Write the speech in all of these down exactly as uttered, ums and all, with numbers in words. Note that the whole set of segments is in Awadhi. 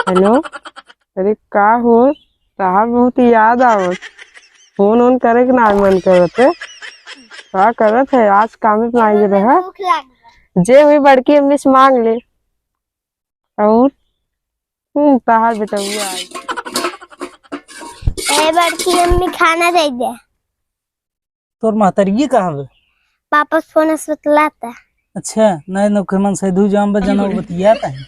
हेलो, अरे का हो, तहार बहुत याद आवत, फोन वोन करे के ना मन करत है। का करत है, आज कामे पे ना आइल रहा। भूख लाग गया। जे हुई बड़की अम्मी से मांग ले। और हम्म, तहार बेटउआ आई। ए बड़की अम्मी, खाना दे दे। तोर महतरिये कहाँ बे? पापा से फोन से बतलाता। अच्छा, नहीं, नौखे मन से दू जाम बे, जना बतियाता है।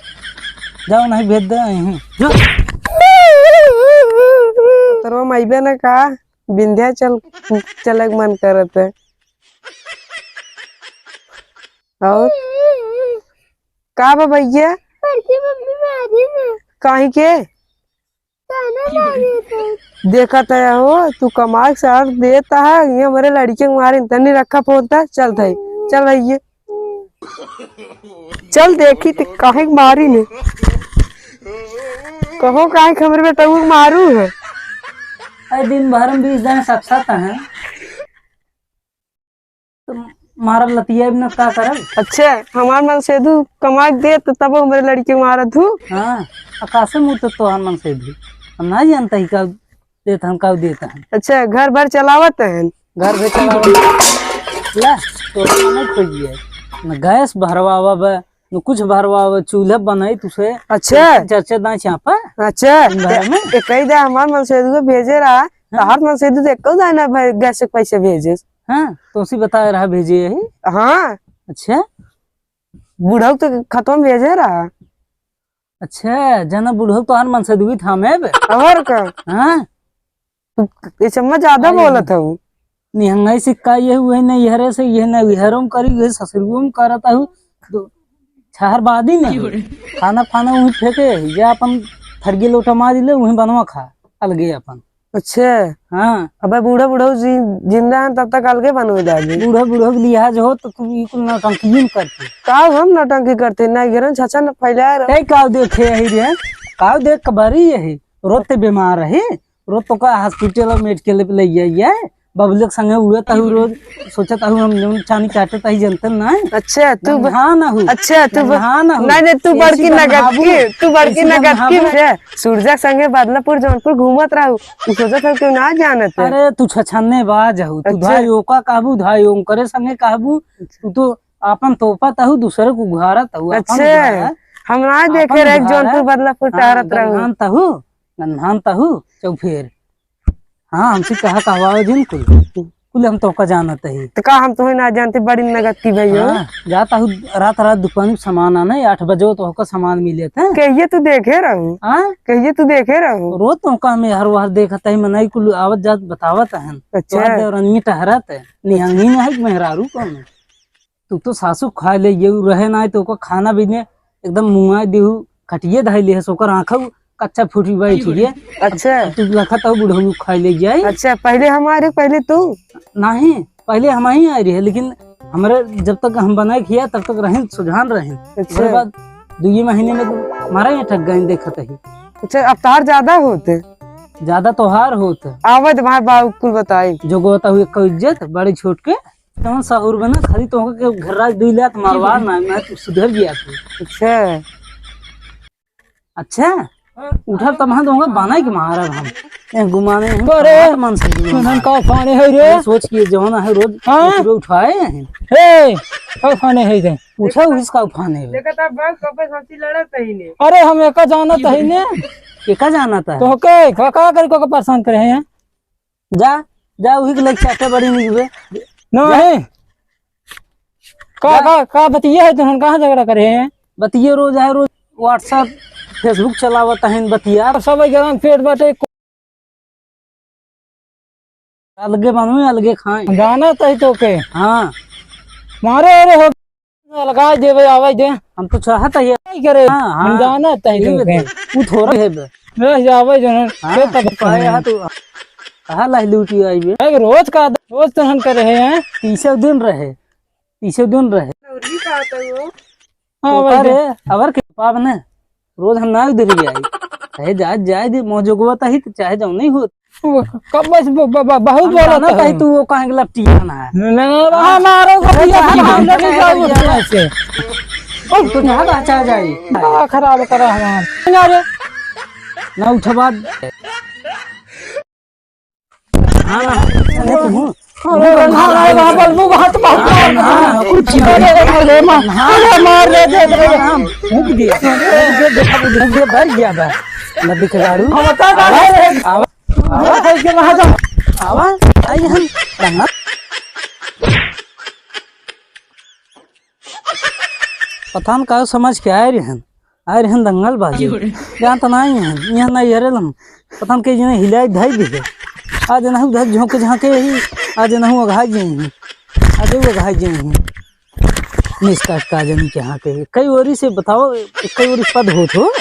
जाओ, नहीं भेज दे, आई हूँ। जो। तोरो माई बे ना का, विंध्याचल चले के मन करत है। और का बा भैया? बड़की मम्मी मारी ना। काहे के? ताना मारी तो। देखत है हो, तू कमाई के सार देता है, ये हमरे लड़के के मारे, तनी रखा फोन था, चल थाई, चल भैया। चल देखी त काहे के मारी ने। कहो काहे के हमरे बेटउआ के मारू है। अरे दिन भर में बीस जने सटसट हैं। तो मारब लतिया भी न का करब? अच्छा, हमार मनसेधू कमा के देत तब हमरे लड़के मारत हूँ। हाँ, अकासे मुँह तो तोहार मनसेधू। हम ना जानता ही का देत हन, का देत हन। अच्छा, घर भर चलावत हन? घर भर चलावत। ला, तो नहीं खोजिए। न गैस भरवावा बा, न कुछ भरवावा, चूल्हा बनाई तुसे। अच्छा। चार चार दाई चापा। अच्छा। दिन भर में। ए-, एक ही दा हमार मनसेधू भेजे रहा, हाँ। तहार मनसेधू तो एको दाई ना भाई गैस के पैसे भेजे। हाँ, तोसी बताए रहा भेजे यही। हाँ। अच्छा। बुढ़ऊ तो खतम भेजे रहा। अच्छा, जना बुढ़ऊ तोहार मनसेधुई थामे बे। और का? हाँ। तू ये चम्मच ज्यादा अरे बोलत हऊ। निहंगाई सिक्का ये हुए न, इहरे से ये न, इहरो में करी, ये ससुरुओ में करत हऊ। तो छहर बादी न हो। खाना फाना वहीं फेंके, ये अपन थरगी लोटा मार ले, वहीं बनवा खा, अलगे अपन। अच्छा। हाँ। अबे बूढ़ा बूढ़ा जि-, जिंदा हैं तब तक अलगे बनवे जाबे। बूढ़ा बूढ़ा के लिहाज हो तो तू ई कुल नौटंकी ही करते। का हम नौटंकी करते? ना गिरन छछन फैला रह। तै का देखे यही रे? का देख के बरी यही? रोज ते बीमार रही, रोज तो का हॉस्पिटल और मेडिकल पे ले जाइए। बबलक संगे उड़त हूँ रोज, सोचत हूँ हम जौन चानी काटत हई जनते ना। अच्छा, तू ब-, नन्हा ना हूँ। अच्छा, तू ब-, नन्हा ना हूँ। नहीं, नहीं, तू ऐसी बड़की नगद की, तू बड़की ऐसी नगद की। सूरजा संगे बदलापुर जौनपुर घूमत रहू, उ सोचत हऊ केहू ना जानत है। अरे तू छछन्ने बाज हऊ, तू अच्छा। धाई ओका कहबू, धाई ओंकरे संगे कहबू, तू तो आपन तोपत हऊ, दूसरे को उघारत हऊ, आपन अच्छा। उघारा। हम ना देखे आपन रहे उघारा। जौनपुर बदलापुर हाँ, टहरत रहू। गन्हान तहू, गन्हान तहू, चौफेर। हाँ, हमसे कहा कहवावे जिन कुल। कुल हम तोहका जानत ही। तो का हम तोहे ना जानते, बड़ी नगद की भैया? हाँ, जात हूँ रात रात दुकान में सामान आने, आठ बजे तोहका सामान मिले थे। कहिए तू देखे रहू? हाँ? कहिए तू देखे रहू? रोज तोहका हमें हर वहर देखत ही, मनई कुल आवत जात बतावत हन। अच्छा। तोहर देवरनिया टहरत है, निहंगी नहीं मेहरारू कौन है? तू तो सासू खाए ले ये रहे ना, तो ओकर खाना भी ने एकदम मुंगाए देहू, खटिए धाई ले हस, ओकर आँखा कच्चा फूटी बाई ठीक है। अच्छा। तू लखत हो बुढ़ऊ खाए ले जाए। अच्छा, पहले हम आ रहे, पहले तू? नहीं, पहले हम ही आए रहे, लेकिन हमरे जब तक हम बनाए खिया, तब तक रहन सुझान रहन। अच्छा। ओकर बाद दुई महीने में तू हमारा यहाँ ठग गए देखत ही। अच्छा, अब तार ज्यादा होते? ज्यादा तोहार होत। आवत भाई बाबू कुल बताई। जो गोता हुए कोई इज्जत, बड़े छोट के। तहन सहूर बना, खाली तोहके के घर राज दुई लात मारवा ना, ना तू सुधर गया तू। अच्छा। अच्छा? उठल तब हम तोहके बनाई के मारब हम। ए, गुमाने हम अरे, कहाँ मन से गुमाने? तुमन का उफाने है रे? ये सोच के जौन है रोज हाँ? उठवे उठाए हैं। ए, का उफाने है रे? उठा उस का उफाने है। देखा था बाप कब से हंसी लड़त ही ने। अरे हम एका जानत ही ने। एका जानत है? तोहके का, का करी को परेशान करे हैं? जा, जा, उही के लइके चाटे बड़ी निकबे। नहीं। का, जा। का, का बतिया है तुहन, कहाँ झगड़ा करे हैं? बतिये रोज है, रोज WhatsApp, Facebook चलावत हैं, बतिया। सब ग्राम पेट बाटे। अलगे बनवे, अलगे खाएं। जाना तही तो के। हाँ। मारे अरे हो। अलगाई देवे, आवे दे। हम तो चाहत ही। नहीं करे, हाँ, हम हाँ। जानत ही ठीक तो है। के। उ थोड़ा है बे। रह जावे जन, हाँ, के तब पाए कहे। हा तू, कहाँ लाही लूटी आई बे? अरे रोज का, रोज तो हम करे हैं। तीसरे दिन रहे, तीसरे दिन रहे। और भी कहा था वो? हाँ, तो भाई अरे, दे। अबर के पाप ने, रोज हम ना उधर ही आई। चाहे जाए, जाए दे, मौजोगवा तही तो चाहे जाओ नहीं होत। वो कब बस ब-, ब-, ब-, बहुत हम बोलत जानत है। ही तू वो कहाँ के लपटिया ना है। न-, न-, न-, हाँ, मारो को अरे, दिया, कहाँ हम के नहीं जाऊ लपटिया? उसमें से। ओ, तो जहाँ बचा जाए। बड़ा खराब करा हमार। ना रे। ना उठबा। हाँ, हाँ, अरे, अरे, बाबा, मुँह हाथ बाबा। हाँ, हाँ, कुछ नहीं। अरे, अरे, अरे, माँ। अरे, मार रे, दे, दे, दे। हाँ, फूंक दिया। फूंक दिया, देखा, फूंक दिया, भर गया बा। नदी के गाड़ू। हम बता, आवा, आवा, आवा, कैसे वहाँ जा? आवा, आई हम, दंगा। पता न का समझ के आए रहन, आए रहन दंगल बाजी। अरे। यहाँ त नाहीं है, यहाँ नाहीं हरे लम। पता न के जने हिलाई धाई दी है। आज नहु धक झोंके झांके ही, आज नहु अघाई जे ही, आज वो अघाई जे ही। निष्काट का जनी के यहाँ के। कई ओरी से बताओ, कई ओरी पद होत हो?